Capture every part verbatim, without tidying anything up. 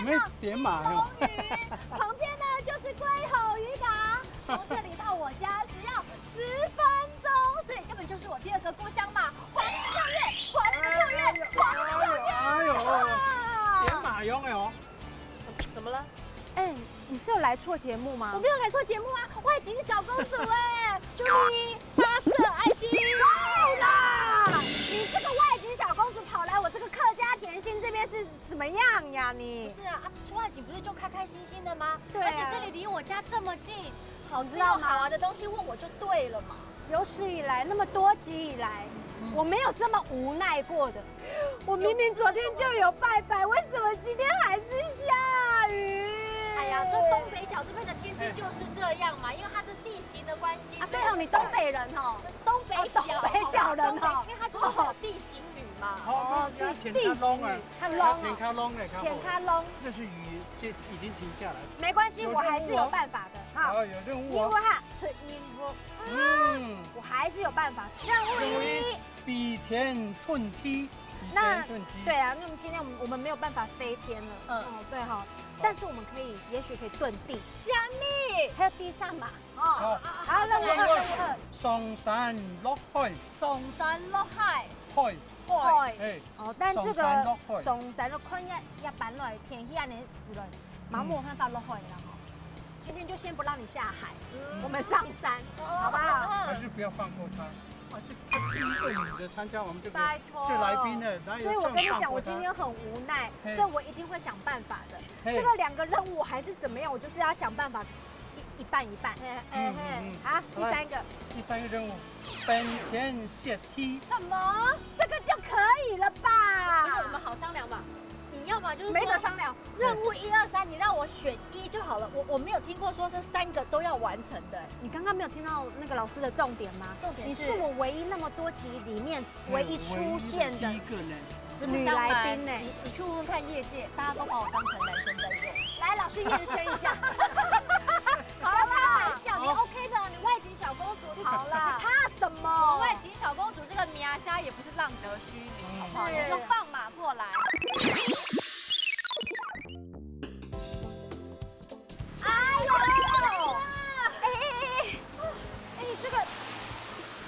没点码哟。风云，旁边呢就是龟吼渔港，从这里到我家只要十分钟，这里根本就是我第二个故乡嘛。华丽的跳跃，华丽的跳跃，华丽的跳跃！哎呦，哎呦，哎呦，哎呦，哇！点码用的哦。怎么了？哎，你是有来错节目吗？我没有来错节目啊，外景小公主哎，祝你发射爱心。够啦！你这个外景小公主跑来我这个客家甜心这边是怎么样呀你？不是啊，啊，出外景不是就开开心心的吗？对啊。而且这里离我家这么近，好吃又好玩的东西问我就对了嘛。有史以来那么多集以来，我没有这么无奈过的。我明明昨天就有拜拜，为什么今天还是下雨？哎呀，这东北角这边的天气就是这样嘛，因为它这地形的关系。啊，对哦，你东北人哦。东北角，哦，东北角人哦。好不好？东北，因为它就是有地形雨嘛。好，哦，地，地形雨，它冷啊。天較冷了，天較冷。这是雨，这已经停下来。没关系，我还是有办法的哈。哦，有任务哦。任务哈，出任务。嗯，我还是有办法。任务一，飞天遁地，飞天遁地。对啊，那么今天我们，我们没有办法飞天了。嗯，对哈，但是我们可以，也许可以遁地。什么？还有地上嘛，哦。好，好，任务二，任务二。上山落海，上山落海，海，海。哎，哦，但这个上山落海。上山落，看一下，一般落天气安尼时了，蛮无办法落海啦吼。今天就先不让你下海，我们上山，好不好？还是不要放过他。啊，这他第一个女的参加我们这个，拜托。这来宾呢，哪有这样放过他？所以我跟你讲，我今天很无奈，所以我一定会想办法的。这个两个任务还是怎么样，我就是要想办法一，一半一半。哎，哎，哎，好，第三个。第三个任务，冰天雪地。什么？这个就可以了吧？不是，我们好商量吧？你要么就是说，没得商量。任务一二三，你让我选一就好了。我，我没有听过说这三个都要完成的。你刚刚没有听到那个老师的重点吗？重点是，你是我唯一那么多集里面唯一出现的女来宾呢。实不相瞒，你，你去问问看业界，大家都把我当成男生在用。来，老师验身一下。不要开玩笑，你OK的，你外景小公主，你怕什么？我外景小公主这个名声也不是浪得虚名，好不好？你就放马过来。哎呦！哎，哎，哎，哎，这个，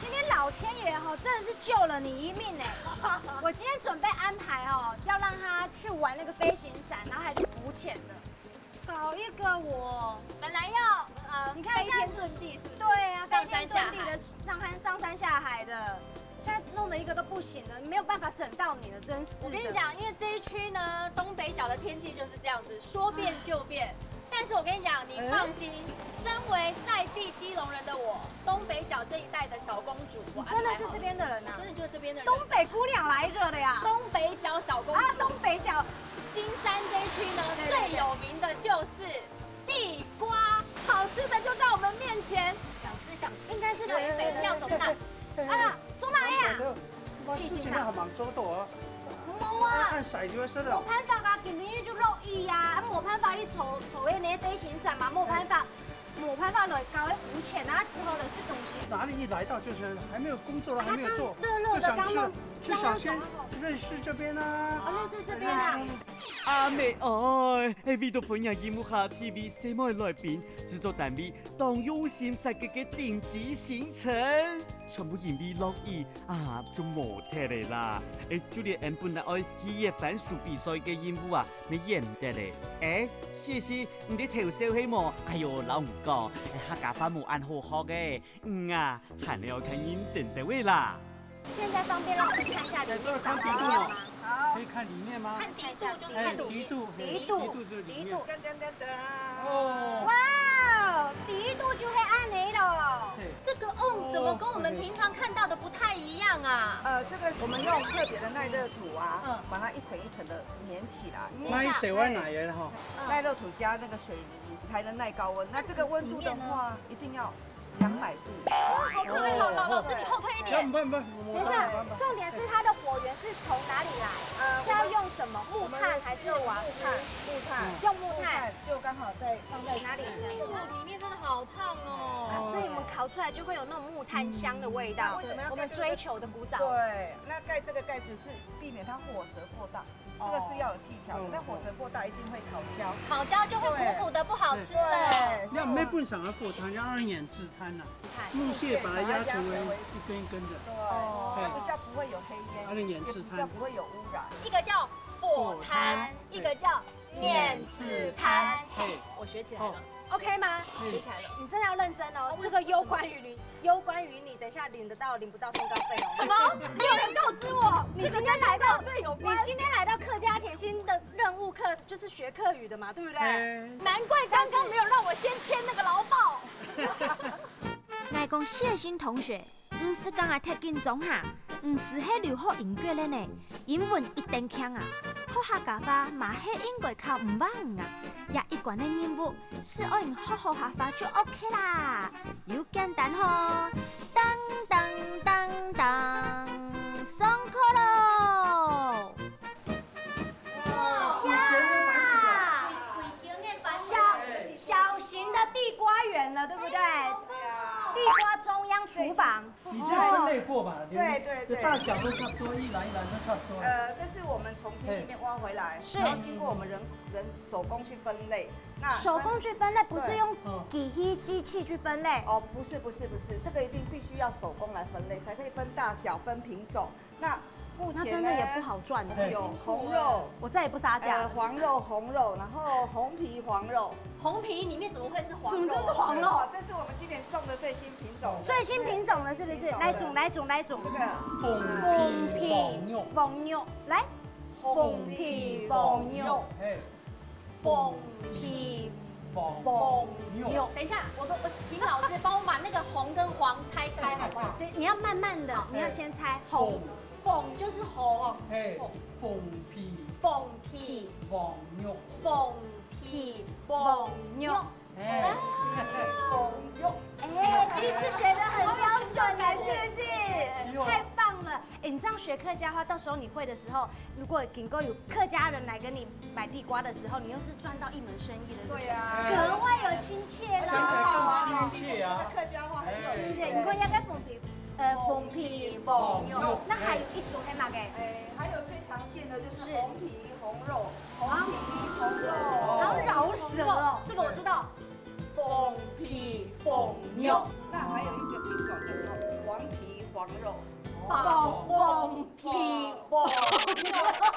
今天老天爷吼，真的是救了你一命哎！我今天准备安排哦，要让他去玩那个飞行伞，然后还去浮潜的。搞一个我，本来要，呃，你看一下，飞天遁地是不是？对啊，上山下海。飞天遁地的，上山，上山下海的。现在弄得一个都不行了，没有办法整到你了，真是的。我跟你讲，因为这一区呢，东北角的天气就是这样子，说变就变。但是我跟你讲，你放心，身为在地基隆人的我，东北角这一带的小公主，我安排好了。你真的是这边的人啊？我真的就是这边的人。东北姑娘来着的呀。东北角小公主。啊，东北角。金山这一区呢，对，对，对。最有名的就是 地瓜，好吃的就在我们面前，想吃想吃，应该是要吃要吃的。啊，做麼个啊？哇，事情還蠻周到啊。無啊。按色就會食了。無辦法啊，今晡日就落雨啊，啊，無辦法去坐，坐該个飛行傘嘛，無辦法，無辦法來搞个浮潛啊，只好來食東西。哪裡一來到就是還沒有工作了，還沒有做，熱熱的，就想吃，剛剛，就想先認識這邊啊。哦，認識這邊啊。認識 阿姆哀，為著歡迎今晡日T V細妹來賓，製作單位當用心設計个定制行程，全部因為落雨啊，就無忒了啦。誒，就連𠊎本來愛去个番薯比賽个任務啊，乜延毋得了。誒，雪雪，你在偷笑係無？哎喲，摎你講，誒，客家話無恁好學个。 嗯啊，還愛較認真兜仔啦。現在方便讓我們看一下裡面長怎樣嗎？好。可以看裡面嗎？看底肚就是看底肚。底肚，嘿，底肚，底肚就是裡面。底肚。噔噔噔噔。哦。哇，底肚就係恁樣囉。對。這個甕怎麼跟我們平常看到的不太一樣啊？呃，這個我們用特別的耐熱土啊，嗯。把它一層一層的黏起來。買小碗來的吼。嗯。耐熱土加那個水泥，才能耐高溫。那這個溫度的話，那裡面呢？一定要两百度。哇，好可爱，老老老师，你后退一点。不用不用不用，我等一下，我等一下。重点是它的火源是从哪里来？呃，是要用什么？木炭还是瓦斯？我们用木炭，木炭，用木炭。木炭就刚好在放在哪里？里面真的好烫哦。啊，所以我们烤出来就会有那种木炭香的味道。那为什么要盖这个？我们追求的古早。对，那盖这个盖子是避免它火舌过大。 这个是要有技巧的，哦。那火舌过大一定会烤焦。烤焦就会苦苦的，不好吃了。对。你毋好分成个火炭，要用研制炭啊，木屑把它压成为一根一根的。对，哦。它比较不会有黑烟，那个研制炭。也比较不会有污染。一个叫火炭，火炭。一个叫研制炭。嘿。我学起来了。哦。 OK 吗？嗯。学起来了。你真的要认真哦，这个攸关于你，攸关于你等一下领得到领不到通告费哦。什么？没有人告知我，你今天来到，这个跟通告费有关。你今天来到客家甜心的任务课，就是学客语的嘛，对不对？嘿。难怪刚刚没有让我先签那个劳保。𠊎講，細心同學， 毋使講啊忒緊張哈，毋使係留學英國了呢，英文一定強啊。學客家話嘛係應該較毋怕啊，這一關个任務，只愛你學好客話就OK啦，又簡單吼。當當當當，上課咯！ 哇，呀！小，小型的地瓜園了，對不對？地瓜中央廚房。你就分類过吧，对，对，对。大小都差不多，一篮一篮都差不多。呃，这是我们从田里面挖回来，嘿。是。然后经过我们人，人手工去分类。那分，手工去分类，不是用，对。嗯。机器，机器去分类？哦，不是，不是，不是，这个一定必须要手工来分类，才可以分大小、分品种。 那目前呢，那真的也不好赚的。有红肉，我再也不杀价了。呃，黄肉、红肉，然后红皮黄肉。红皮里面怎么会是黄肉啊？怎么就是黄肉？哦，这是我们今年种的最新品种。最新品种了，是不是？来种，来种，来种。这个，凤皮黄肉。凤皮黄肉，来。凤皮黄肉。嘿。 凤皮黄肉。等一下，我都，我请老师帮我把那个红跟黄拆开，好不好？对，你要慢慢的，你要先拆红。凤就是红。嘿，凤皮。凤皮。黄肉。凤皮黄肉。嘿。啊。黄肉。哎，其实学得很标准呢，是不是？有。太棒了。 哎，你这样学客家话，到时候你会的时候，如果经过有客家人来跟你买地瓜的时候，你又是赚到一门生意了，对不对？对啊。格外有亲切了。想起来更亲切啊。这个客家话很有趣。对不对？你看，应该凤皮，呃，凤皮黄肉，那还有一种还蛮个。哎，还有最常见的就是红皮红肉，红皮红肉。好饶舌哦。这个我知道。凤皮黄肉。那还有一个品种叫做黄皮黄肉。 黄，黄皮黄肉。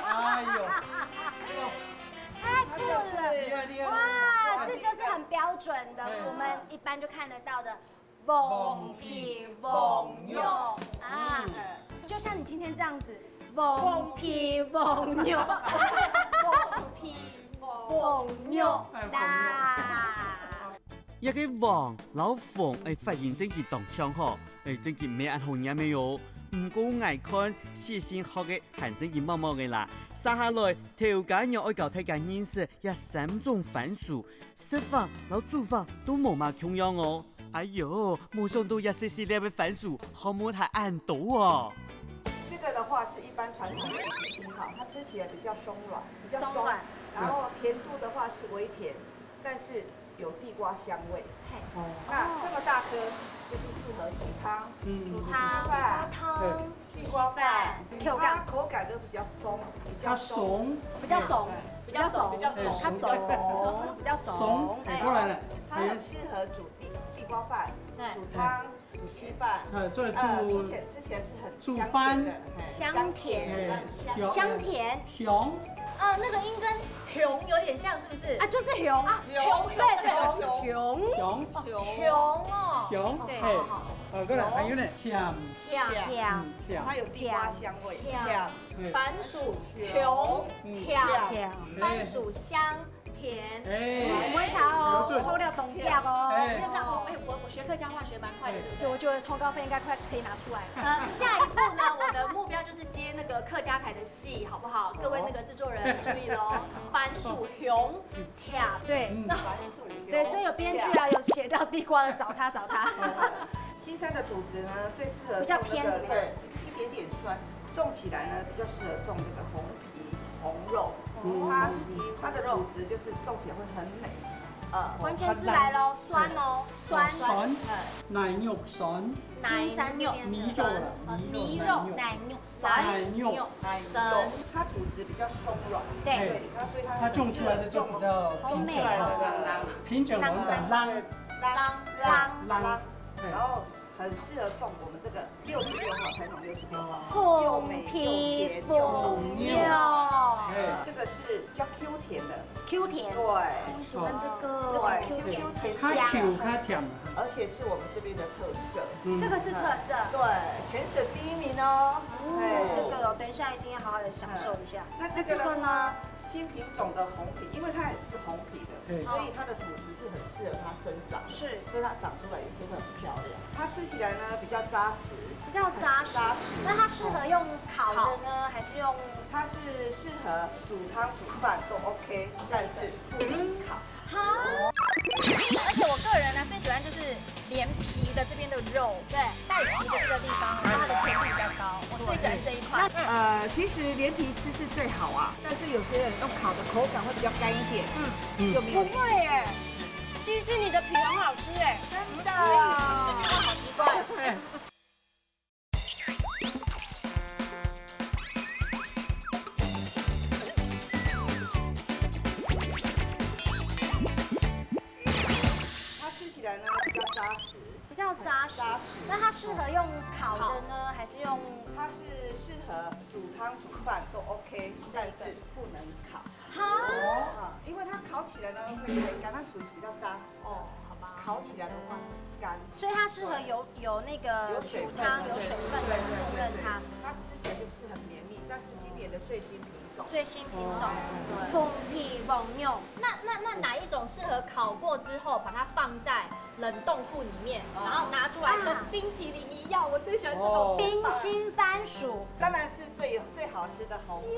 哎呦。太酷了。厉害，厉害。哇，这就是很标准的，对。我们一般就看得到的黄皮黄肉啊。嗯。就像你今天这样子，黄皮黄肉。黄皮黄肉。哎，黄肉。啦。 這个黃摎紅个發音正經當像吼，欸，正經毋係恁好唸个喲。毋過𠊎看，細心學个還正經毛毛个啦。接下來，頭家娘愛教大家認識這三種番薯，食法摎煮法都無麼共樣哦。哎喲，無想到這細細粒个番薯，學問還恁多哦。這個的話是一般傳統的番薯哈，它吃起來比較鬆軟，比較鬆，鬆軟。然後甜度的話是微甜， 但是有地瓜香味。嘿。哦。那這麼大顆，就是適合煮湯、嗯。煮湯、吃飯、湯、地瓜飯，吃飯。它口感就比較鬆，比較鬆。比較鬆，比較鬆，比較鬆，比較鬆，比較鬆。鬆，欸，過來了。它很適合煮地，地瓜飯，欸。煮湯， 煮稀飯，呃，做，呃，煮，吃起來，吃起來是很香甜的，煮飯。嘿，香甜，香甜。欸，香。香甜。香。呃，那個音跟熊有點像，是不是？啊，就是熊。啊，熊，熊，對，對，熊。熊。熊。哦，熊哦。熊，對，嘿。好，好。呃，過來，還有呢，甜。甜。甜。嗯，甜。它有地瓜香味，甜。甜。嗯。番薯，熊，嗯。甜。甜。番薯香。甜。哎，毋會差哦，有做。好了，凍夾哦。哎。你知道哦，哎，我，我學客家話學蠻快的，哎。對不對？就我覺得通告費應該快可以拿出來了。呃，下一步呢，我的目標就是接那個客家台的戲，好不好？各位那個製作人注意咯，番薯熊甜。對。嗯。那番薯熊甜。對，所以有編劇啊，有寫到地瓜的，找他，找他。金山的土質呢，最適合種那個，比較偏怎麼樣？对，一点点酸，种起来呢，比较适合种这个红皮、红肉。嗯。它，它的土质就是种起来会很美。呃，关键字来咯，酸哦，酸。酸。哎。奶肉酸。金山这边是酸。泥肉啦，哦，泥肉，泥肉，奶肉酸。奶肉。奶肉酸。它土质比较松软，对。对，它，所以它它种出来的就比较平整。种出来的，对，对，对。平整，我们讲浪。浪。浪。浪。哎。然后很适合种我们这个六十六号，台农六十六号，凤皮又美又甜又好吃。凤肉。哎。这个是叫 Q 甜的。Q 甜。对。我喜欢这个。对，Q 甜。Q 甜香。它Q，它甜啊。而且是我们这边的特色。嗯。这个是特色。对，全省第一名哦。哦，哎。这个哦，等一下一定要好好的享受一下。那这个的话，这个呢？新品种的红皮，因为它也是红皮的，对。所以它的土质是很适合它生长的，是。所以它长出来也是会很漂亮。它吃起来呢比较扎实，比较扎实。扎实。那它适合用烤的呢，还是用？它是适合煮汤煮饭都OK，但是不能烤。好。而且我个人呢，最喜欢就是连皮的这边的肉，对。带皮的这个地方，然后它的甜度比较高，我最喜欢这一块。呃，其实连皮吃是最好啊，但是有些人用烤的口感会比较干一点，嗯，就没有。不会耶，其实你的皮很好吃哎，真的。这句话好奇怪。哎。它吃起来呢比较扎实。比较扎实。扎实。那它适合用烤的呢，还是用？它是适合煮汤煮饭都OK，但是不能烤。哈？啊，因为它烤起来呢会很干，它属于比较扎实的。哦，好吧。烤起来的话很干。所以它适合有，有那个煮汤，有水分的，有水分的部分它。对，对，对，对。它吃起来就是很绵密，但是今年的最新品种。最新品种，对。凤皮凤肉。那，那，那哪一种适合烤过之后，把它放在冷冻库里面，哦。然后拿出来跟冰淇淋一样？啊。我最喜欢这种吃法。冰心番薯。当然是最有，最好吃的红地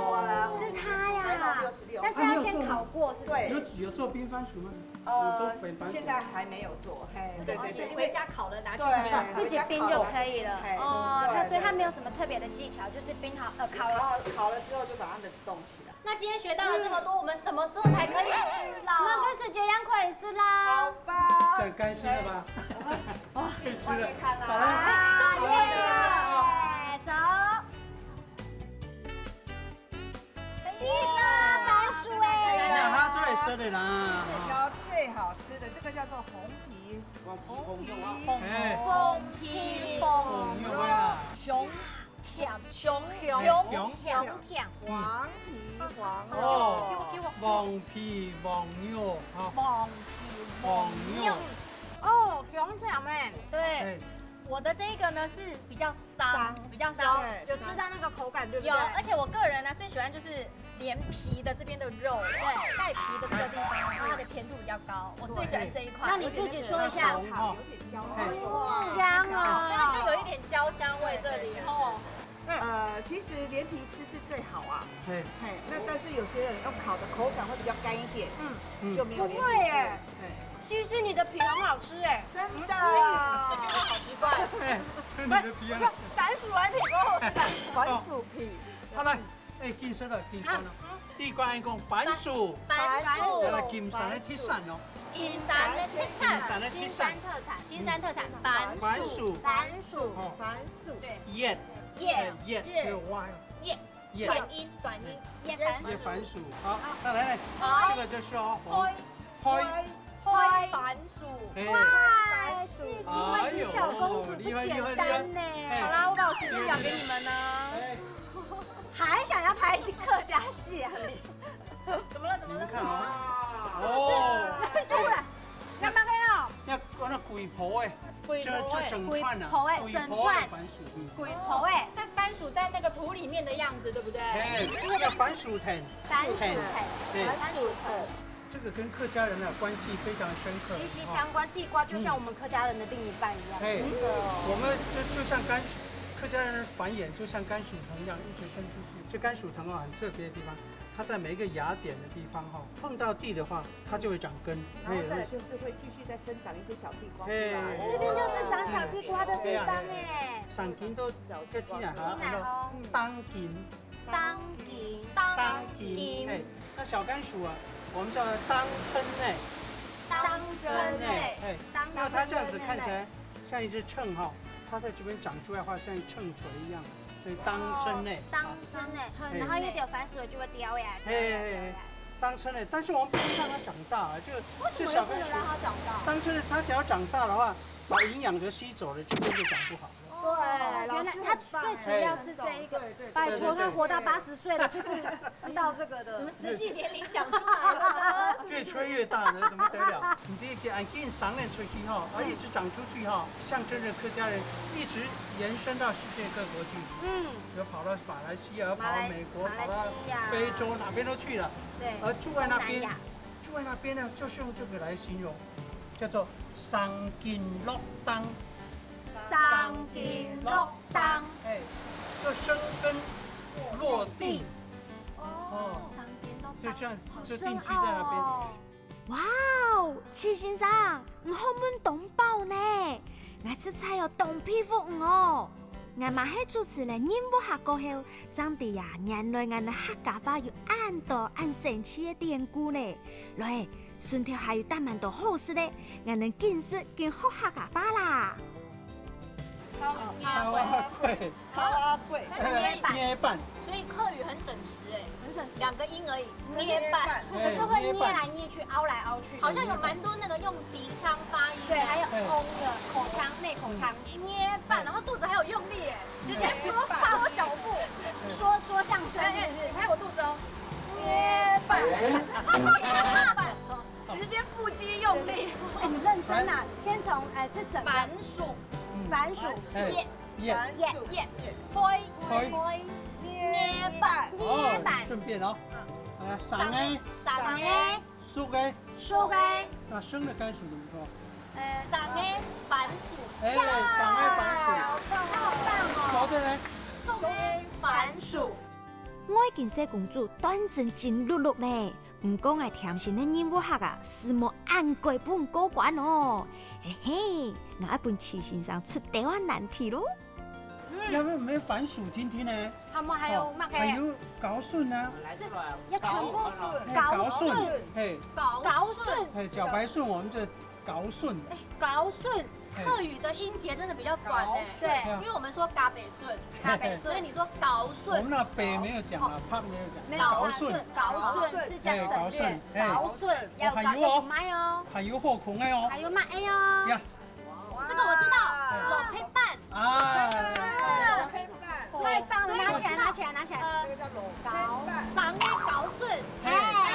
瓜啦。是它呀。台农六十六。但是要先烤过，是不是？对。有，有做冰番薯吗？呃，有做冰番薯？现在还没有做，嘿，这个对，对，对，因为回家烤了拿去冰。对，自己冰就可以了。回家烤了，嘿，哦，对，它，所以它没有什么特别的技巧，就是冰好，呃，烤了。烤好，烤了之后就把它冷冻起来。那今天学到了这么多，我们什么时候才可以吃啦？我们跟时间一样可以吃啦。好吧。很开心了吧？哇，可以吃了。外面看啦。好了。哎，终于了。好了。走。第一个番薯哎。那它最好吃的啦。挑最好吃的，这个叫做红皮，红皮，哎。凤皮凤肉。红肉啊。熊 甜，熊，哎，熊，熊甜，甜。黄皮黄肉。哦，黄皮黄肉，好。黄皮黄肉。黄肉。哦，熊甜哎。对，哎。我的这一个呢是比较酸，酸。比较酸。对，有吃到那个口感，对不对？有，而且我个人呢最喜欢就是连皮的这边的肉，对，带皮的这个地方，它的甜度比较高，我最喜欢这一块。那你自己说一下。有点焦糖，有点焦糖。哎。哇，香哦。真的就有一点焦香味这里吼。 呃，其实连皮吃是最好啊。嘿。嘿，那但是有些人用烤的口感会比较干一点，嗯。嗯。就没有连皮吃。不会耶。嘿。西施，你的皮很好吃哎。真的。这句话好奇怪。哎，你的皮啊。不是，番薯还是皮多好吃的？番薯皮。好，来，哎，金色的，金色的。啊，嗯。第一个讲番薯。番薯。再来金色的特产哦。金山的特产。金山的特产。金山特产，金山特产，番薯。番薯。番薯。哦。番薯。对。叶。叶。哎，叶，叶。这个哇。叶。叶。短音，短音，叶番薯。叶番薯。好，再来，好。这个就是哦，红。灰。灰。灰番薯。哎。哇，谢谢，哎呦，小公主不简单呢。厉害，厉害，厉害。哎。好啦，我把我时间表给你们了。哎。还想要拍客家戏啊你？怎么了？怎么了？你们看啊。哦。突然，要慢慢哦。要，那鬼婆哎。 鬼婆哎。这，这整串啊，鬼婆哎，鬼婆哎，整串。番薯，嗯。鬼婆哎，在番薯在那个土里面的样子，对不对？哎，这个番薯藤。番薯藤。藤，对。番薯藤。这个跟客家人的关系非常深刻。息息相关，地瓜就像我们客家人的另一半一样。哎，真的哦。我们就，就像甘薯，客家人的繁衍就像甘薯藤一样一直伸出去。这甘薯藤啊，很特别的地方，它在每一个芽点的地方哈，碰到地的话，它就会长根。然后再来就是会继续再生长一些小地瓜出来。哎。这边就是长小地瓜的地方哎。上根都，要听啊，好，听啊，好。当根。当根。当根，哎，那小甘薯啊，我们叫它当春呢。当春呢。哎，那它这样子看起来像一只秤哈，它在这边长出来的话，像秤锤一样，所以当春呢。哦，当春呢，哎。然后一点番薯就会掉下来，掉下来，哎，哎，哎，掉下来。当春呢，但是我们不能让它长大啊，就，为什么又不能让它长大？就小甘薯，当春呢，它只要长大的话，把营养都吸走了，就根本长不好。对，哦，原来它最主要是这一个，老师很棒哎。对，对，对。拜托，对，对，对。它活到八十岁了，就是知道这个的。怎么实际年龄讲出来了呢？越吹越大呢，怎么得了？你这个按斤上来吹气哈，啊，一直长出去哈，象征着客家人一直延伸到世界各国去。嗯。有跑到马来西亚，跑到美国，马来西亚。跑到非洲，哪边都去了。对。而住在那边，东南亚。住在那边呢，就是用这个来形容，叫做生根落档。生根落档。哎，就生根落地。哦。哦。生根落档。就这样，好深奥哦。就定居在那边。哇哦，徐先生，你學問當好呢！𠊎實在有當佩服你哦！𠊎嘛係主持了任務下過後，正知啊，原來𠊎等客家話有恁多恁神奇个典故呢！來， 脣頭還有當蠻多好食个，𠊎等緊食緊學客家話啦。超阿貴。超阿貴。捏粄。捏粄。所以客語很省時欸，很省時。兩個音而已，捏粄。捏粄。可是會捏來捏去，凹來凹去。好像有蠻多那個用鼻腔發音的。對，還有嗯的，口腔，內口腔。捏粄，然後肚子還有用力欸，直接縮，縮小腹，縮，縮上身，是不是？哎，哎，你拍我肚子哦。 捏粄，捏粄，直接腹肌用力。哎，你認真啊！先從，哎，這整個番薯，番薯，哎，葉，葉，葉，葉，葉，推，推，捏粄，捏粄。哦，順便哦。哎呀，生个，生个，熟个，熟个。那生的甘薯怎么说？ 呃，生个番薯。哎，生个番薯。好棒哦。熟个呢？熟个番薯。外景細公主當真真碌碌呢，毋過𠊎甜心个任務客啊，斯無恁該分過關哦。嘿嘿，𠊎愛分徐先生出兜仔難題咯。要不要沒番薯聽聽呢？ 還有，還有麼个？哦，還有茭筍啊。這要全部哎，茭筍。茭筍，嘿。茭筍。茭筍。嘿，茭白筍，我們就茭筍。哎，茭筍。嘿。客語的音節真的比較短欸。對。對啊。因為我們說茭白筍，茭白筍。所以你說茭筍。我們那北沒有講啊，哦。北沒有講。沒有，茭筍。茭筍是這樣省略。哎，茭筍，哎。茭筍，要茭筍，哦，還有哦。還有好空的哦。還有麼个哦？呀。 這個我知道，哇。滷白粄。啊。滷白粄。太棒了，拿起來，拿起來，拿起來。呃，這個叫滷白粄。生个茭筍，嘿。哎，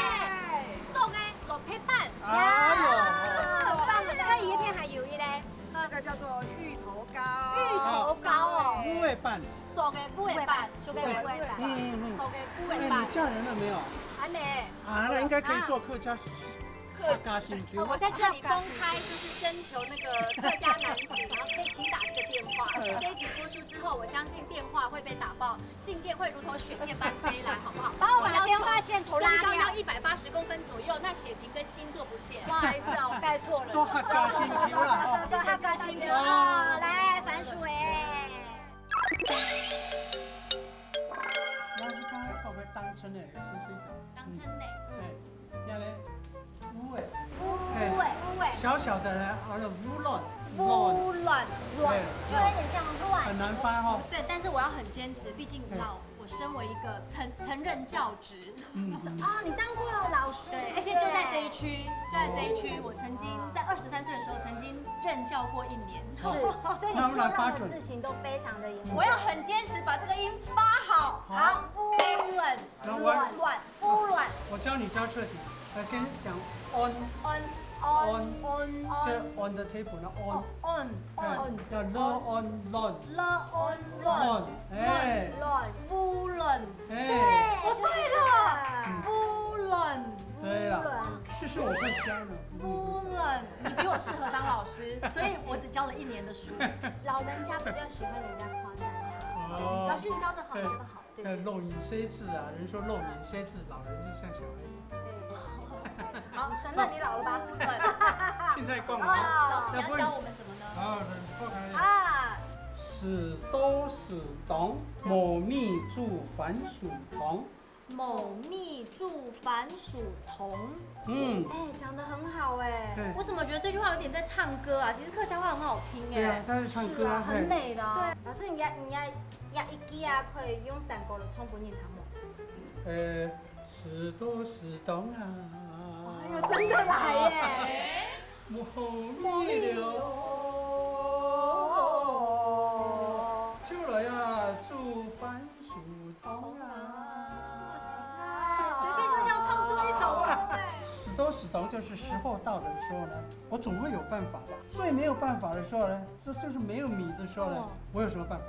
熟个滷白粄。哎喲。啊，棒了，這個一片還有一嘞。這個叫做芋頭糕。芋頭糕哦。烏白粄。熟个烏白粄，熟个烏白粄。嗯，嗯，嗯。熟个烏白粄。哎，你嫁人了沒有？還沒。啊，那應該可以做客家 客家心臼。我在這裡公開就是徵求那個客家男子，然後可以請打這個電話。這一集播出之後，我相信電話會被打爆，信件會如同雪片般飛來，好不好？把我們的電話線頭拉掉。我要求身高要一百八十公分左右，那血型跟星座不限。不好意思啊，我帶錯了。做客家心臼啦，吼。做客家心臼啊，來，番薯欸。那是剛剛告白當真的，是，是一種當真的。嗯。對。 這樣呢？烏白。烏白。嘿，烏白。小小的呢，啊，叫烏卵。烏卵，卵，對。就有點像卵。很難發吼。對，但是我要很堅持，畢竟你知道，嘿。我身為一個曾，曾任教職。嗯。啊，你當過老師。對，而且就在這一區，就在這一區，我曾經在二十三歲的時候曾經任教過一年。是，所以你做任何事情都非常的嚴謹。那我們來發準。我要很堅持把這個音發好。好。烏卵。 那我，卵，卵，烏卵。我教你教徹底，來先講on，on，on，on，on，這on the table呢，on。哦，on，哎，on。要了on卵。了on卵。卵，哎。卵，烏卵。哎。對，我對了，就是這個。烏卵。对了，这是我客家人。乌伦，你比我适合当老师，所以我只教了一年的书。老人家比较喜欢人家夸赞他。哦。老师，你教得好，对。你教得好，对。那露营虽智啊，人说露营虽智，老人就像小孩子。对。好，承认你老了吧？对。现在讲啊，老师，你要教我们什么呢？啊，我看一下。啊。是多是当，无米煮番薯汤。 无米煮番薯汤。嗯。哎，讲得很好哎。对。我怎么觉得这句话有点在唱歌啊？其实客家话很好听哎。对啊，他是唱歌啊，是啊，很美的哦。嘿。老师，你要，你要，要一句啊，可以用三个来唱分人听无？呃，是多是当啊。哎呦，真的来耶。无米了。就来啊，煮番薯汤啊。哇塞，随便就这样唱出一首歌哎。时到时到，就是时候到的时候呢，我总会有办法吧。最没有办法的时候呢，这就是没有米的时候呢，哦。我有什么办法？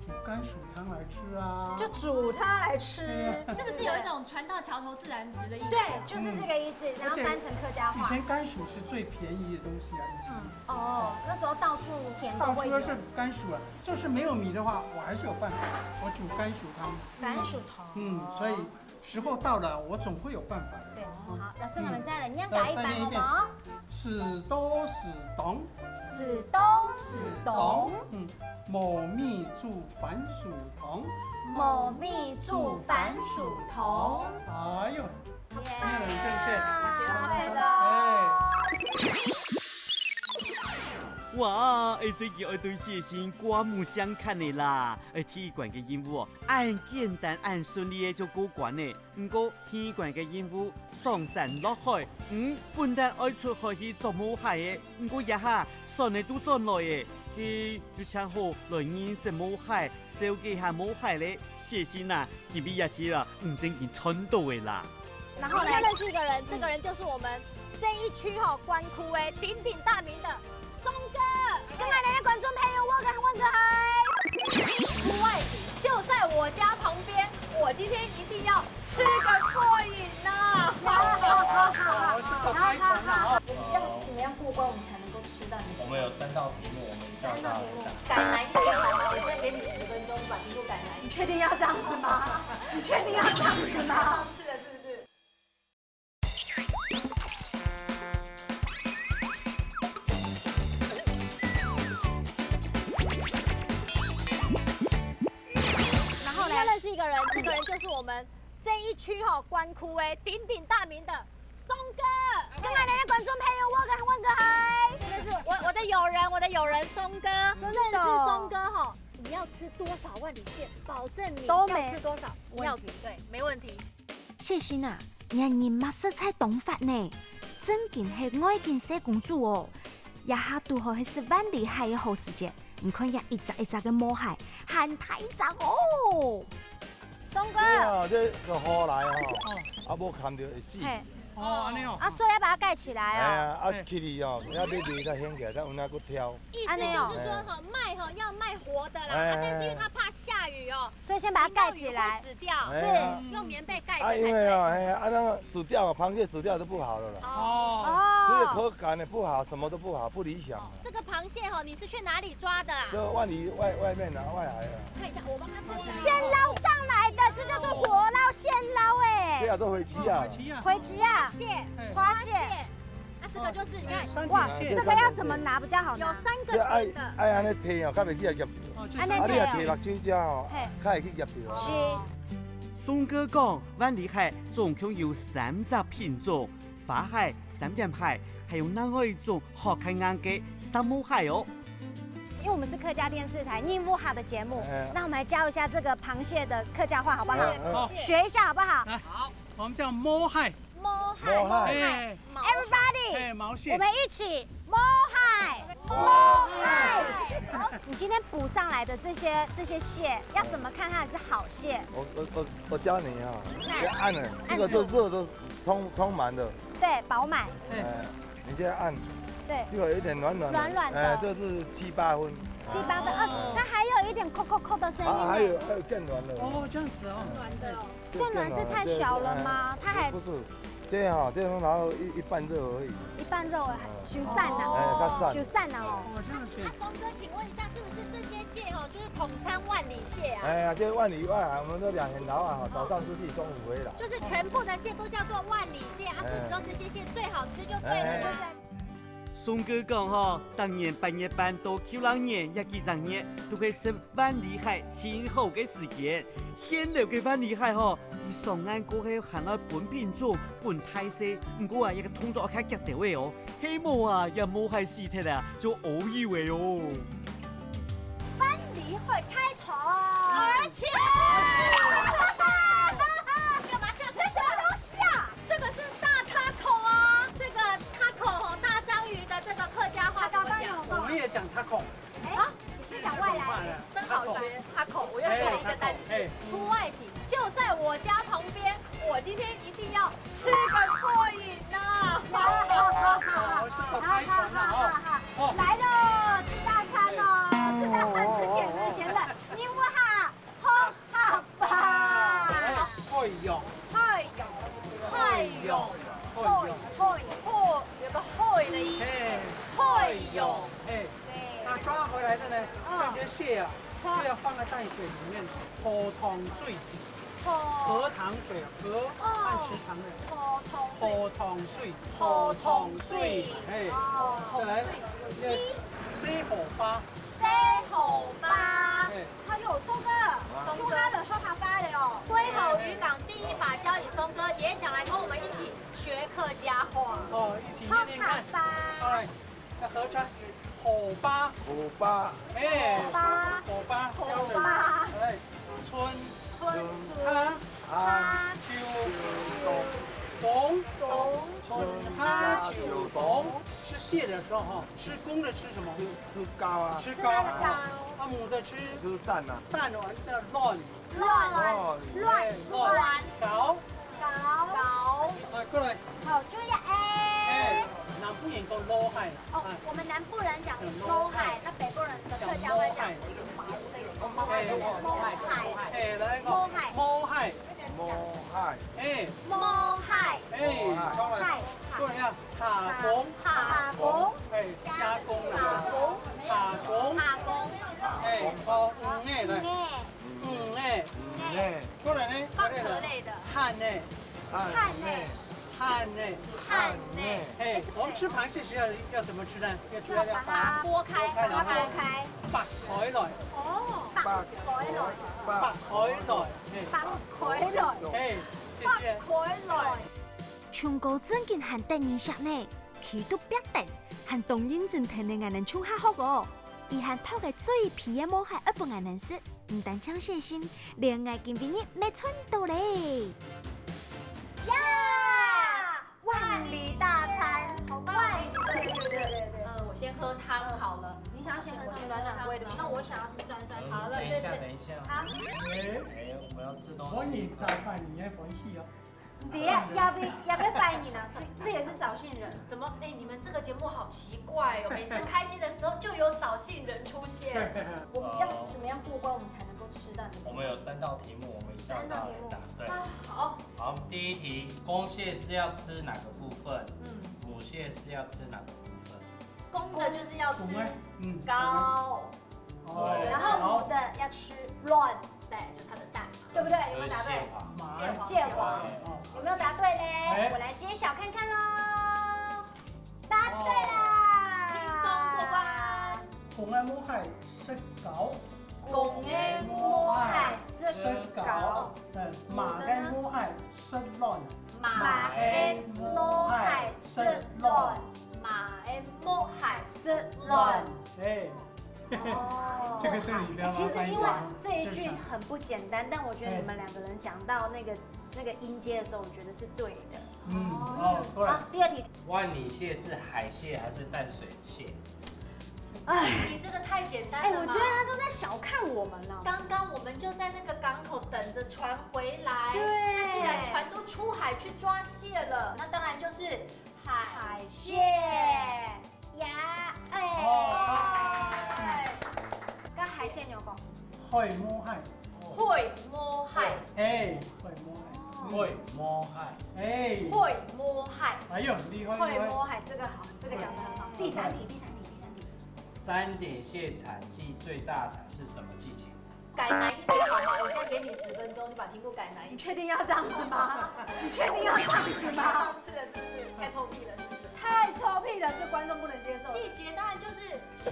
煮甘薯汤来吃啊。就煮它来吃。对呀。是不是有一种船到桥头自然直的意思？对，就是这个意思，然后翻成客家话。而且以前甘薯是最便宜的东西啊，以前。嗯。哦，那时候到处田都会有。到处都是甘薯啊。 就是没有米的话，我还是有办法，我煮甘薯汤。番薯汤。嗯，所以时候到了，我总会有办法的。对，好，老师，我们再来念一遍好不好？时到时当。时到时当。嗯，无米煮番薯汤。无米煮番薯汤。哎呦，耶，念得很正确。学会了。哎。 哇，欸，這个愛對謝欣刮目相看个啦！欸，第一關个任務哦，恁簡單、恁順利个就過關呢。毋過第一關个任務上山落海，嗯，本來愛出海去捉毛蟹个，毋過這下船仔都轉來了，嘿，就正好來認識毛蟹，紹介下毛蟹咧。謝欣啊，今晡日也係啦，毋正經賺到个啦！ 然後呢？我認識一個人，這個人就是我們這一區吼，關區的鼎鼎大名的松哥。跟我的觀眾朋友問個，問個嗨。出外景就在我家旁邊，我今天一定要吃個過癮吶！我是不開船了啊。我們要怎麼樣過關，我們才能夠吃到你的？我們有三道題目，我們一道一道來講。三道題目，敢來一點好嗎？我現在給你十分鐘，把題目敢來。你確定要這樣子嗎？你確定要這樣子嗎？是的，是不是？ 然後呢？我認識一個人，這個人就是我們這一區吼，關區的鼎鼎大名的松哥。跟我的觀眾朋友問個，問個嗨。這是我，我的友人，我的友人松哥，真的哦。認識松哥吼，你要吃多少萬里蟹，保證你都沒要吃多少，問題。要吃，對，沒問題。 謝欣啊，你人嘛實在當發呢，正經係外景小公主哦。這下堵好係食萬里蟹个好時節，你看這一隻一隻个毛蟹，還大隻哦！松哥，對啊，這个河內吼，啊，無看到會死。嘿。哦，恁樣哦。啊，所以要把它蓋起來啊。哎呀，啊，嘿。起去哦，要買賣才掀起來，才有那个挑。意思就是說吼，賣吼要賣活的啦，哎，啊，但是因為他怕下雨哦，所以先把它蓋起來。淋到雨會死掉，哎呀。是。用棉被蓋著才對。啊，因為啊，哎呀，啊，那个死掉，螃蟹死掉就不好了啦。哦。哦。只有口感的不好，什麼都不好，不理想。哦，這個螃蟹吼，你是去哪裡抓的啊？就萬里外，外面啊，外海啊。看一下，我幫他查查。現撈上來的，這叫做活撈現撈欸。對啊，都回去啊。回去啊。回去啊。蟹，哎。花蟹。 啊，這個就是，你看，哇，這個要怎麼拿比較好拿？有三個這愛，點的。愛恁樣提哦，較袂去予夾著。哦，就是啊，你若提目睭遮哦，嘿。較會去夾著哦。是。松哥講，萬里蟹總共有三隻品種，花蟹、三點蟹，還有另外一種殼較硬个石目蟹哦。因為我們是客家電視台任務好的節目，哎。那我們來教一下這個螃蟹的客家話好不好？嗯，嗯。好。學一下好不好？來，好，我們叫毛蟹。 毛蟹。毛蟹。哎。毛蟹。Everybody，哎，毛蟹。我們一起，毛蟹，毛蟹。毛蟹。好，你今天捕上來的這些，這些蟹，要怎麼看它是好蟹？我，我，我，我教你啊，哎。要按了，這個就熱的，充，充滿的。對，飽滿。哎。哎，你這樣按，對。這個有一點軟軟的。軟軟的。哎，這是七八分。七八分，啊，哦。它還有一點扣扣扣的聲音呢。啊，還有，還有更軟的。哦，這樣子哦。軟的哦。 這个卵是太小了嗎？它還，不是，這吼，這種然後一一半肉而已。一半肉啊，嗯。收散啦，哎，較散。收散啦哦。哦，這樣子。啊，松哥，請問一下，是不是這些蟹哦，就是統稱萬里蟹啊？哎呀，這萬里外啊，我們都兩年老啊，早上出去，中午回來。就是全部的蟹都叫做萬里蟹啊，哎。這時候這些蟹最好吃就對了，哎。對不對？松哥講吼，逐年八月半到九月，這幾隻月都係食 萬里蟹盡好个時間，鮮溜个萬里蟹吼，佢上岸過後還愛分品種、分大細，毋過啊，這个動作愛較遽兜仔哦，係無啊，這毛蟹死忒啊，就屙油仔哦。萬里蟹太長。而且，幹嘛笑？這什麼東西啊？這個是大taco啊，這個taco吼，大章魚的這個客家話怎麼講？我們也講taco。 啊，你是講外來語，真好學，taco，我又學了一個單詞，哎，出外景就在我家旁邊，我今天一定要吃個過癮吶！好，好，好，好，好，好，好，好，好，來嘍，吃大餐嘍！吃大餐之前呢，先來，你有無哈？ 好，好吧。哎，海湧。海湧。海湧。海湧。海，海，海，有個海的音。嘿，海湧。嘿，對。那抓回來的呢，嗯。像這些蟹啊，抓。就要放在淡水裡面，河塘水，河。河塘水，河和池塘的。哦，河塘水。河塘水。河塘水。河塘水。嘿，哦，再來，河塘水。西。西河巴。西河巴。嘿。 哎喲，松哥，啊。松哥。中間的好客話了哦。龜吼漁港第一把交椅，松哥也想來跟我們一起學客家話。哦，一起念念看。好客話。好，來，那合唱，河巴。河巴。哎，河巴。河巴，河巴。標準。來，春。春。夏。夏。秋。秋。冬。冬。春夏秋冬。吃蟹的時候哈，吃公的吃什麼？吃，吃膏啊。吃膏。吃那個膏。啊，母的吃？吃蛋啊。蛋哦，叫卵。卵。卵。卵。哎，卵。卵。膏。膏。膏。哎，過來。好，注意啊，哎。哎，南部人講滷蟹。哦，哎。我們南部人講滷蟹，講滷蟹。那北部人的客家話講滷蟹。滷蟹。哎，來一個。滷蟹。滷蟹。 毛蟹。哎。毛蟹。哎，毛蟹。過來。過來呀，蝦公。蝦公。哎，蝦公啦。蝦公。蝦公。蝦公。哎，好，魚仔來。魚仔。魚仔。魚仔。過來呢？貝殼類的。蜆仔。蜆仔。蜆仔。蜆仔。哎，我們吃螃蟹時要，要怎麼吃呢？要吃，要把它剝開，剝開，然後把它剝開。擘開來。哦。擘開來。擘開來。 擘開來。哎，謝謝。擘開來。松哥正經還得人惜呢，企到壁頂，還當認真跈等𠊎等共下學哦。佢還擇个最肥个毛蟹愛分𠊎等食，毋單淨細心，連𠊎今晡日乜賺到咧。呀！ 萬里大餐，好棒！萬里，對，對，對，對，對。呃，我先喝湯好了。你想要先喝湯，我先喝湯。那我想要吃酸酸湯。好了，等一下，就等一下。啊？哎，哎，我們要吃東西。我你打飯，你也歡喜哦。對呀，要不，要不歡迎啊？這，這也是掃興人。怎麼？哎，你們這個節目好奇怪哦，每次開心的時候就有掃興人出現。我們要怎麼樣過關，我們才能夠吃到你們？我們有三道題目，我們一道一道來答。三道題目。對。啊，好。 好，第一題，公蟹是要吃哪個部分？嗯。母蟹是要吃哪個部分？公的就是要吃公的，嗯，膏，哦，對。然後母的要吃卵，對，就是它的蛋嘛，對不對？有沒有答對？就是蟹黃。蟹黃，蟹黃。哦。有沒有答對呢？哎。我來揭曉看看咯。答對了。哦。輕鬆過關。公个母蟹食膏。公个母蟹食膏。食膏。嗯，母个母蟹 食卵。母个母蟹食卵。母个母蟹食卵。哎。哦。這個是你不要麻煩。其實因為這一句很不簡單，對不對？但我覺得你們兩個人講到那個，那個音階的時候，我覺得是對的。嗯，哦，對。好，第二題。萬里蟹是海蟹還是淡水蟹？ 哎。你這個太簡單了吧？哎，我覺得他都在小看我們了。剛剛我們就在那個港口等著船回來，對。那既然船都出海去抓蟹了，那當然就是海蟹。海蟹呀，哎。哦。哎。跟海鮮有關。海母蟹。海母蟹。哎，海母蟹。哦。會摸海。哎，會摸海。哎呦，厲害，厲害。會摸海，这个好，这个讲得很好。第三题，第三题，第三题。三点蟹产季最大产是什么季节？改难一点好吗？我现在给你十分钟，你把题目改难一点。你确定要这样子吗？你确定要这样子吗？上次的是不是太臭屁了？是不是？太臭屁了，这观众不能接受。季节当然就是秋